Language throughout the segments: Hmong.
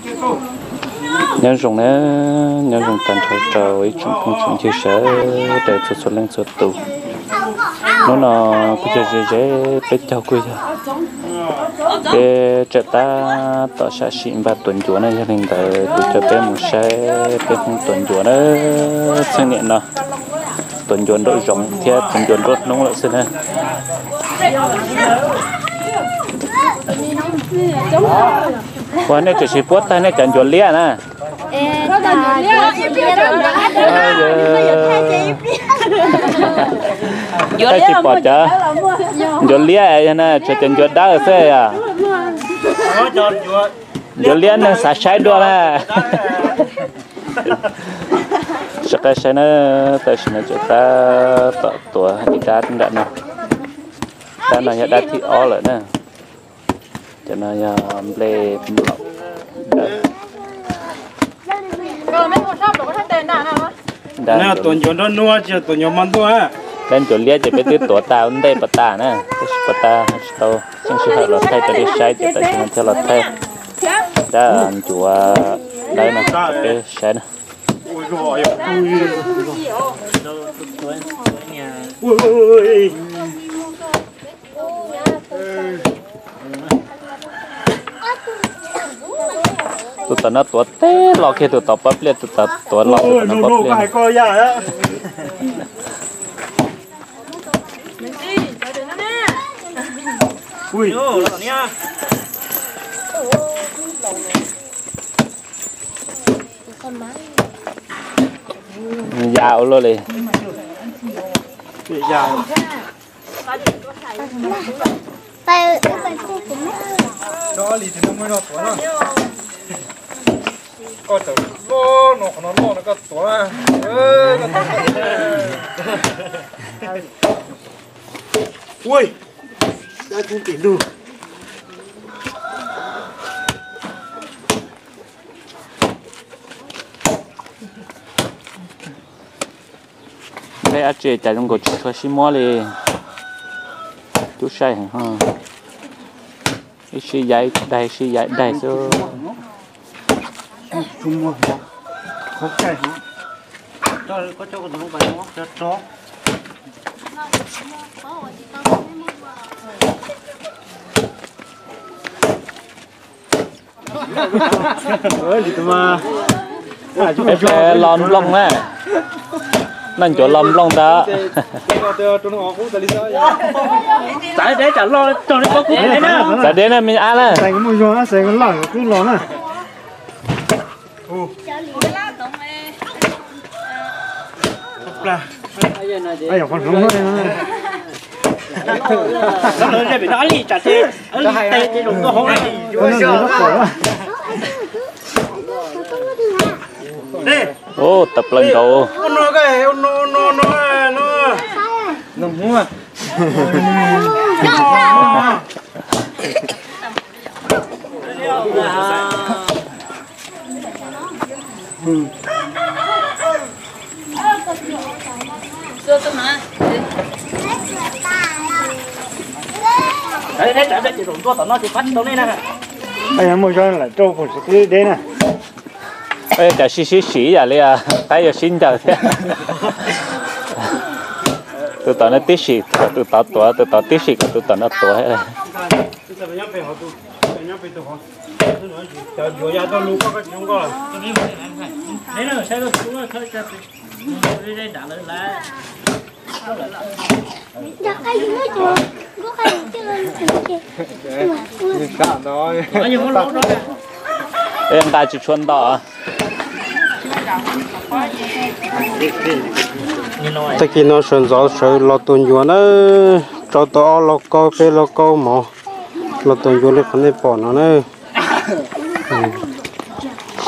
Nyob zoo na, nyob zoo tag nrho rau ib tsoom phooj tsoom ywg sawv daws txhua txhua leej txhua tus. Hnub no kuj yog ze ze peb caug kuj yog peb tseem tab tom sam sim npaj tuav ncuav na, yog li ntawd kuv coj peb mus saib peb Hmoob tuav ncuav na. Txheej niam no tuav ncuav nraum zoov thiab tuav ncuav nruab hnub lawm xwb na. Ua nej tseem tsis puab tag nej cov ncuav liab na. Tsis pom cov ncuav liab na, tshuav cov ncuav dawb xwb os. Ncuav liab neeg xav saib dua na. Sawv daws saib na, tam sim no tseem tab tom tuav ib dab nram no. Dab no yog dab thib ob lawm na. Cov no yog nplej nplaum dawb. Tuav ncuav nruab hnub tsis tuav ncuav hmo ntuj. Dab ncuav liab ces peb twb tuav tag ntej pas tas na, tab sis pas tas tsis tau txeej sij hawm los thaij rau peb saib ces tam sim no thiaj los thaij dab ncuav dawb no rau peb saib na. Tus tom no tuav teb los kiag tus tom pob pliaj, tus tom tuav los tus tom no pob pliaj. Ya ua luaj li. Koj tawm loj no, qhov no loj no koj tuav. Ui, dab kub tim ntug. Nplej dab tsi cas zoo nkaus tsis tshua sib muab li. Cub saib heev. Ib sij ya ib daig, ib sij ya ib daig xwb. Peb los nplooj na. Noj ncuav los nplooj ntag. Txav deb na me ab na. Ub, tawm plaws nkaus. Muaj zog lawm rau pum tsis tib deb na. Cas sib sib sim yam li qaib yuav sib ncaws thiab. Tus tom no tib sim kom tus tod tuav, tus tod tib sim kom tus tom no tuav. Nqa tsis tshua nto. Tag kis no sawv ntxov sawv los tua ncuav na, rau tau ob lauj kaub peb lauj kaub mov los tua ncuav li qhov nej pom no na.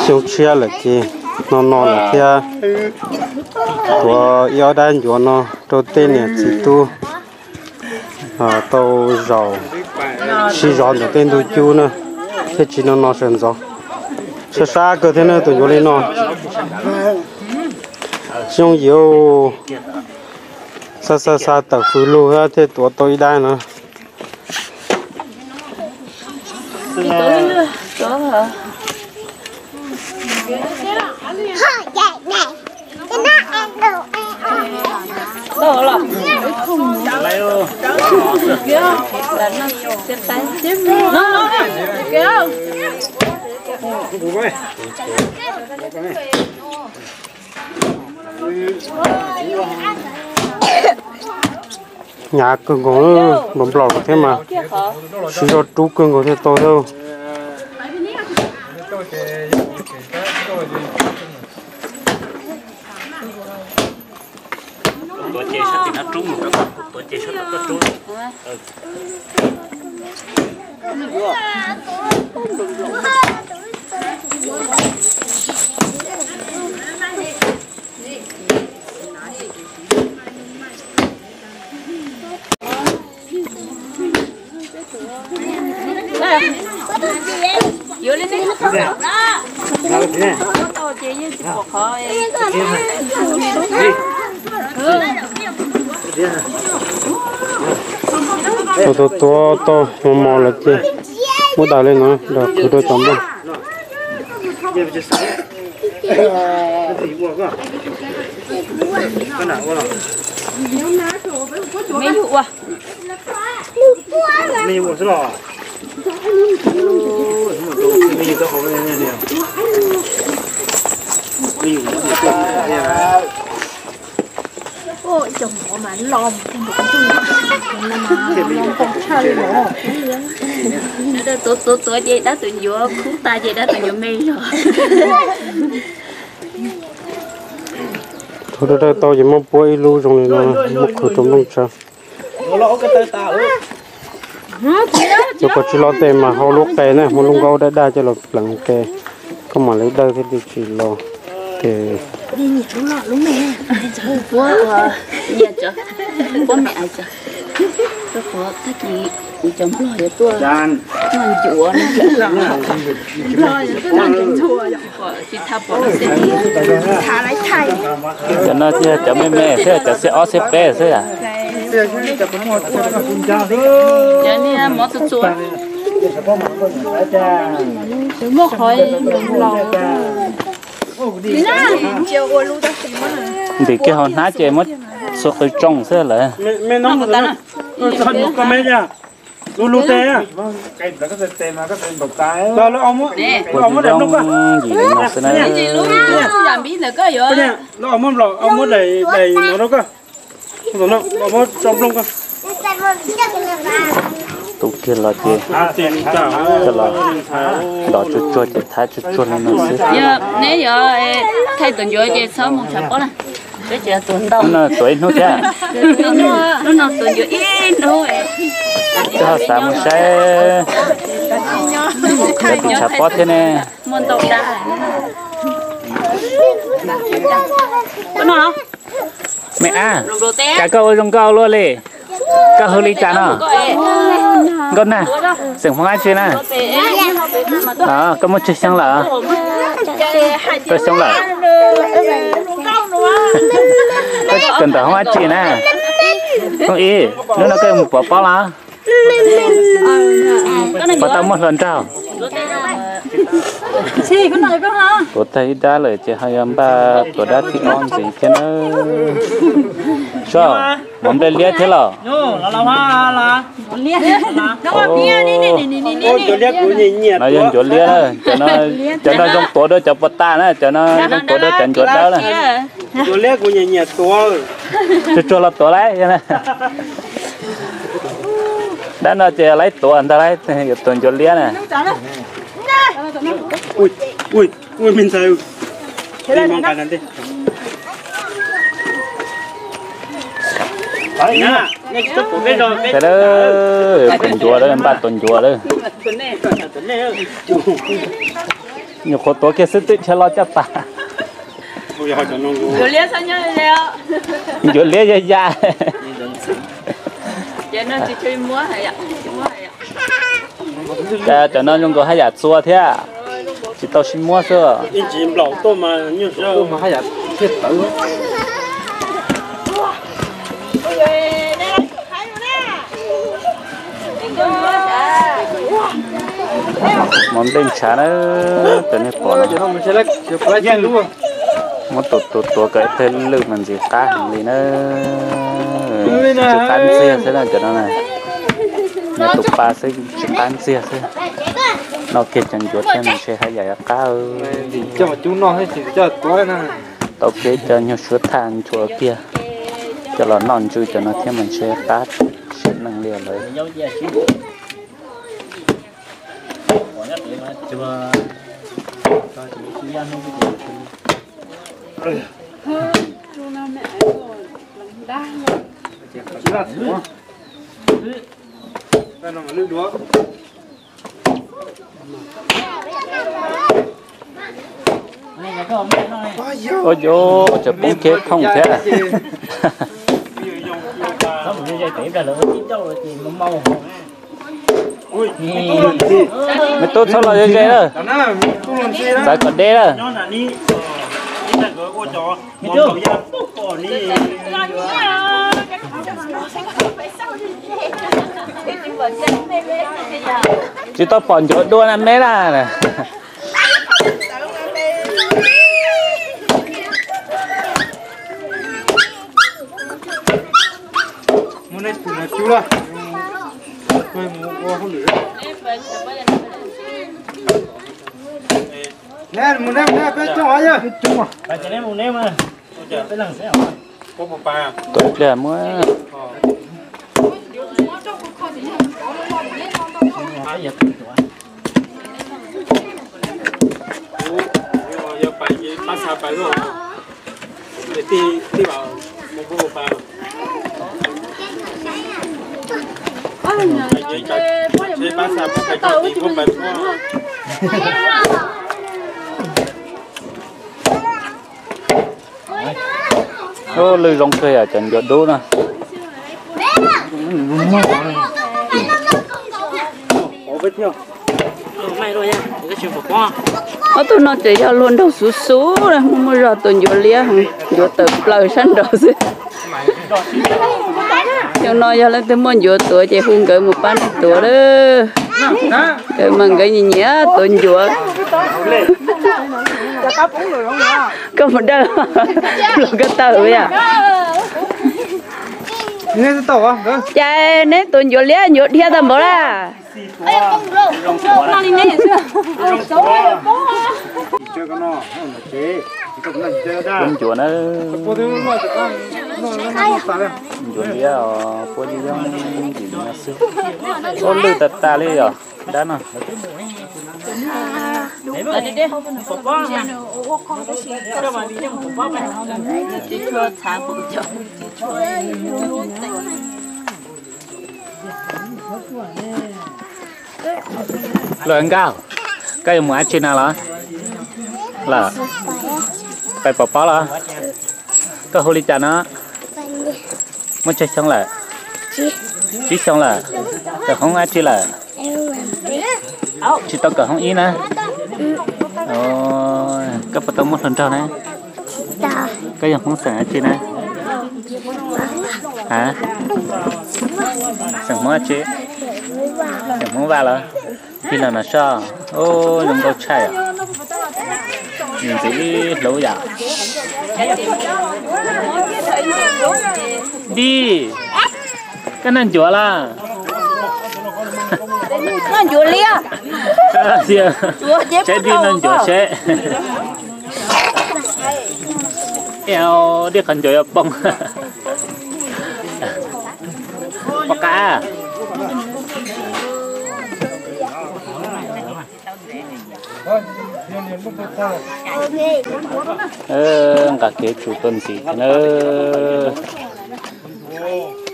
Xyoo tshiab lawm ces no no lawm thiab. Tuav ib ob dab ncuav no rau tej niam txiv tub tau zaum sib zov ntawm tej ntug cub na, thiaj tsis no no sawv ntxov. Sab sab kawg thiab na tus ncuav li no. Xyoo yim xa xa xa tawm fws lug thiaj tuav tau ib dab no. Hnyav kawg nkaus, nplaum nplaum thiab mas siv zog rub kawg nkaus thiaj tau thiab. Tus tuav tau mos mos lawm ces muab daws li no daws qhwv rau cov nplooj. Tuav tuav tuav ces dab tus yuav khub tas ces dab tus yuav me zog. Tuav dawj dawj tau ces muab puab ib lub zoo li no muab qhwv rau nplooj tsawv. Cov koj tsis lo tes mas hau lub qe na, muab lub nkaub daj daj coj los pleev qe, koj mam li dawj thiaj li tsis lo. Ces cov no yog cov me me xwb, cov xiab ob xiab peb xwb. Ntim kiag hauv hnab ces muab xuas qw tsoo xwb lawm. Lub lub tes, yim li no xwb na. Tus kiag los ces coj los dom tsuag tsuag ces thaiv tsuag tsuag li no xwb. Neb yuav thaij tus ncuav ces txhob mus tshav pob na. Lub no tuav ib hnub thiab. Lub no tuav ncuav ib hnub. Tsis ho xav mus saib, tus tshav pob thiab ne. Me ab, cas koj ua zoo nkauj luaj li? Koj hu li cas no? Nkauj Nag, xeem Hmoob dab tsi na? Koj muaj tsawg xyoo lawm? Rau xyoo lawm. Koj ntawm hoob dab tsi na? Hoob ib, hnub no koj mus pov pob los? Pov tau muaj hluas nraug? Tuav tag ib dab lawm ces ho yog npaj tuav dab thib ob ntxiv thiab na. Soj, mov nplej liab thiab los? No yog ncuav liab, cov no zoo tuav dua cov puas tas na, cov no zoo tuav dua cov ncuav dawb na. Tsuag tsuag los tuav lauj. Dab no ces laib tuav ntag lauj, yuav tuav ncuav liab na. Sawv daws, tus ncuav lawm, npaj tus ncuav lawm. Nyuam qhuav tuav kiag xwb twb dhia los caj pas. Ncuav liab yaj yaj. Cas cov no zoo nkaus haj yam txua thiab, tsis tau sib muab xwb. Mov nplej ntshav na, cov nej pom no. Muab tuav tuav tuav kom ib pliag lwj mas ntxim qab heev li na. Tsis qab ntxiag xwb na cov no na. Nws tus pa xwb tsis qab ntxiag xwb. Noj kiag cov ncuav thiab ntshe haj yam yuav qab. Tau kiag cov nyuag suav thaj nchuav kiag coj los noj ntsw cov no thiab mas ntshe qab siab neej li lawm. Ua cas poob kiag thooj thiab. Me tub txhob los ze ze lawm, txawv kom deb lawm. Tsis tau pom ncuav dua na me na. Tuaj pliag muab. Lwj zoo kawg yom, cov ncuav dub na. Ob tug no ces yog luag nraug xuv xuv na, muaj muaj zog tuav ncuav liab heev, ncuav tawm plaws sab nraud xwb. Xyoo no yog leej twg muaj ncuav tuav ces hu nkawd mus pab nej tuav lawm. Nkawd mas nkawd nyiam nyiam tuav ncuav. Koj mus dawj los koj tawm yom. Cas neb tuav ncuav liab ncuav dhia tag npaum lawm. Ncuav na, ncuav liab os, puab yeej ntsim no xwb. Ua lwj tas tas li os dab no. Luag nkauj, koj yuav mus dab tsi no los? Lawm, pais pov pob los? Koj hu li cas no? Muaj tsawg xyoo lawm? Tsib xyoo lawm. Kawm hoob dab tsi lawm? Tsis tau kawm hoob ib na. Koj puas tau muaj hluas nraug na? Koj yog Hmoob xeem dab tsi na? A, xeem Hmoob dab tsi? Xeem Hmoob Vaj los? Tig los no soj. Zoo nkauj tshaj yom. Ntxim hlub yom. Dib, koj noj ncuav los? Noj ncuav liab. Saib Dib noj ncuav seb. Dib qhov ncuav yuav poob. Pom qab. Nqa kev tsuv tuaj ntxiv thiab na.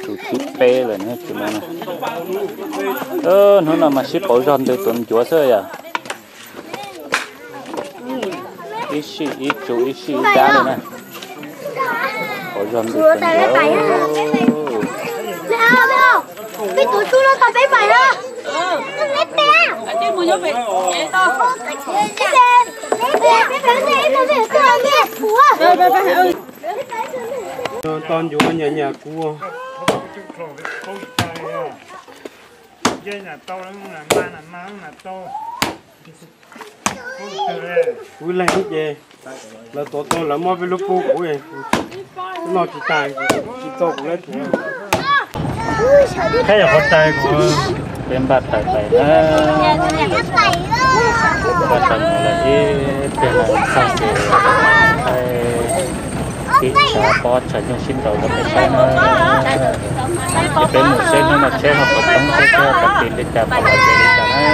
Tsuv thib peb lawm na tus no. Hnub no mas sib pauv zog ntws tuav ncuav xwb yom. Ib sij ib tsuv ib sij ib dab li na. Pauv zog ntws tuav ncuav. Tos ncuav nyam nyam kuv. Kuv leeg ces lawv tuav tau lawv muab peb lub pub kuv, kuv noj tsis tag, tsis tau kuv lab tuav. Qheb yog qhov tsaig kuv, peb npaj tawm lawm na. Npaj tawm mus lawm ib pliag lawm txog ces tib tshav pob tshav nyoog sib nraus rau peb saib na. Ces peb mus saib hnub no tsheb ho puas toob thiab tag kis li cas pom los ces li cas na.